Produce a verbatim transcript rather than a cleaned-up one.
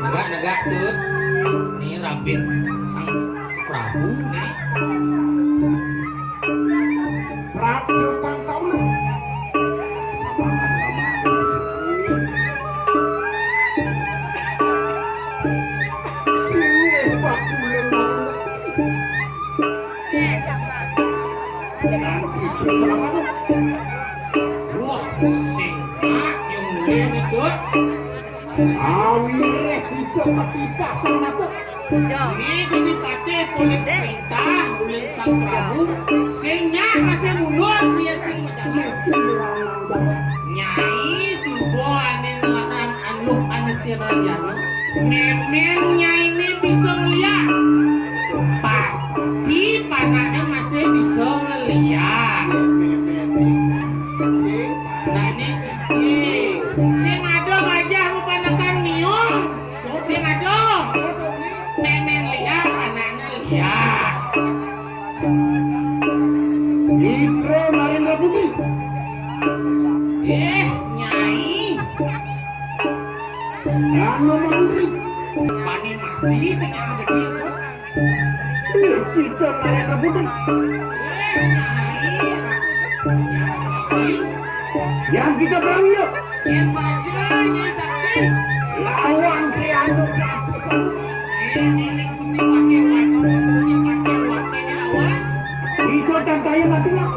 Negak, negak, Tut. Ni rabin Sang Prabu ni. Prabu kang kaula. Sabar, sabar. Sing bakulun. Wah, sing nak yang mulih itu. Awireh kita petitah ternyata. Ini Gusti Patih oleh perintah oleh Sang Prabu. Sing nyak masih mundur, dia sing majalan. Nyai suba ane ngelarang anuh anestir ranjana. Memen nyai ini bisa ngeliat. Pati panaknya masih bisa ngeliat. Nah, ini cici. Sing ada gajah mapanekan miung. Sing ada. Memen liak, anaknya liak. Itra Narendra Putri. Eh, Nyai. Nano Mantri. Bani mati sing yang gede itu. Ih, kita Narendra Putri. Eh, Nyai. Yang kita tahu ya. Yang saja, Nyai Sakti. Lawan Trianto. Ini, ini, ini, pakai wakil, pakai wakil lawan. Itu tantanya masih lah.